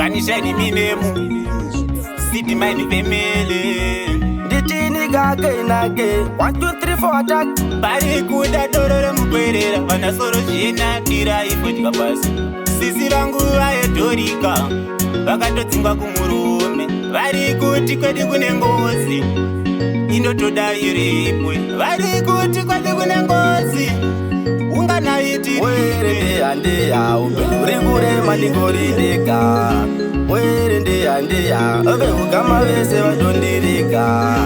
Sunshine minemu City mine family. Nditini gake nake 1 2 3 4 attack. Pari kuda doro remukwerera, vanasoro zvena dira ifodya pasi. Sisi vangu vaedhorika vakatodzingwa kumurume. Vari kuti kwedu kune ngozi inotoda iripwe. Vari kuti kwedu kune ngozi unganaitiri. Were ndeya ndeya, upenyu uri kurema, ndingori ndega. Were ndeya ndeya, veukama vese vatondirega,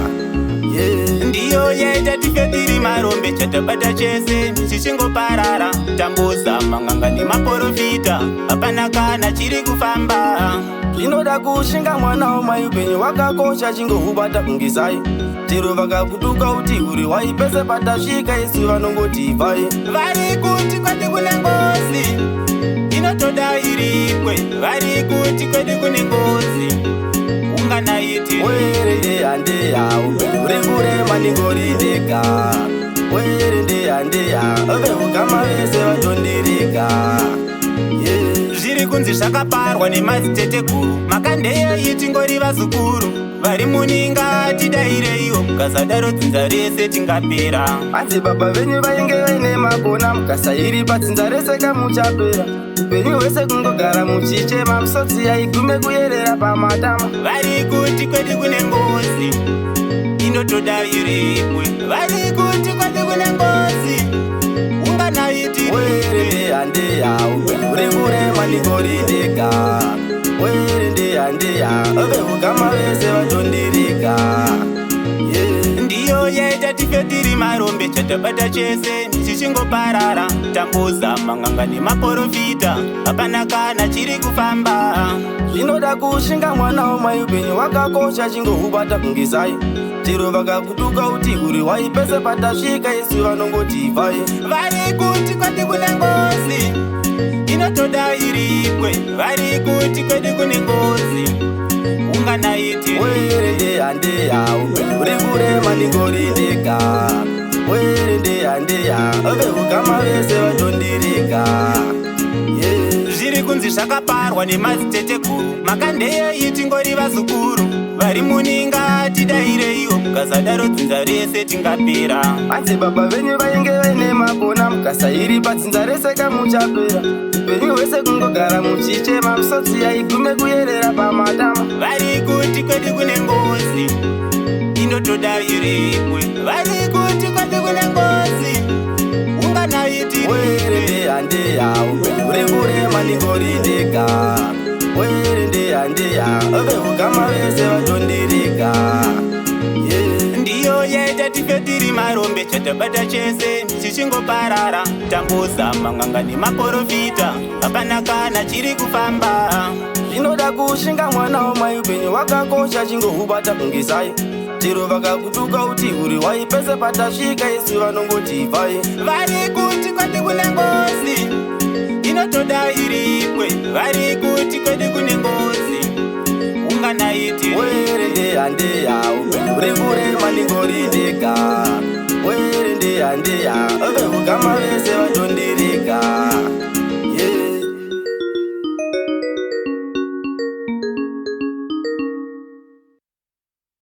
yeah. Ndiyo yaita tife tiri marombe, chatabata chese chichingoparara. Tambozama n'anga nemaprofita, hapana kana chiri kufamba. Zvinoda kushinga, mwana wamai, upenyu hwakakosha, chingohubata kunge zai. Chero vakakutuka uti uri wai, pese patasvika isu vanongoti ibvai. Vari kuti kwedu kune ngozi inotoda iripwe. Vari kuti kwedu kune ngozi unganaiti. Were ndeya ndeya, upenyu uri kurema, ndingori ndega. Were ndeya ndeya, veukama vese vatondirega, yeah. Zviri kunzi zvakaparwa nemadziteteguru, makandeyei tingori vazukuru vari muninga, tidaireiwo, mukasadaro dzinza rese tingapera. Hanzi baba venyu vainge vaine makona, mukasairi padzinza rese kamuchapera. Upenyu hwese kungogara muchichema, misodzi yaigume kuyerera pamatama. Vari kuti kwedu kune ngozi inotoda iripwe. Vari kuti kwedu kune ngozi unganaiti. Were ndeya ndeya, upenyu uri kurema, ndingori ndega. Were ndeya ndeya, veukama vese vatondirega, yeah. Ndiyo yaita tife tiri marombe, chatabata chese chichingoparara. Tambozama n'anga nemaprofita, hapana kana chiri kufamba. Zvinoda kushinga, mwana wamai, upenyu hwakakosha, chingohubata kunge zai. Chero vakakutuka uti uri wai, pese patasvika isu vanongoti ibvai. Vari kuti kwedu kune ngozi inotoda iripwe. Vari kuti kwedu kune ngozi unganaiti. Were ndeya ndeya, upenyu uri kurema, ndingori ndega. Were ndeya ndeya, veukama vese vatondirega, yeah. Zviri kunzi zvakaparwa nemadziteteguru, makandeyei tingori vazukuru vari muninga, tidaireiwo, mukasadaro dzinza rese tingapera. Hanzi baba venyu vainge vaine makona, mukasairi padzinza rese kamuchapera. Upenyu hwese kungogara muchichema, misodzi yaigume kuyerera pamatama. Vari kuti kwedu kune ngozi inotoda iripwe. Vari kuti kwedu kune ngozi unganaiti. Were ndeya ndeya, upenyu uri kurema, ndingori ndega. Were ndeya ndeya, veukama vese vatondirega, yeah. Ndiyo yaita tife tiri marombe, chatabata chese chichingoparara. Tambozama n'anga nemaprofita, hapana kana chiri kufamba. Zvinoda kushinga, mwana wamai, upenyu hwakakosha, chingohubata kunge zai. Chero vakakutuka uti uri wai, pese patasvika isu vanongoti ibvai. Vari kuti kwedu kune ngozi inotoda iripwe. Vari kuti kwedu kune ngozi unganaiti. Were ndeya ndeya, upenyu uri kurema, ndingori ndega. Were ndeya ndeya, veukama vese vatondirega.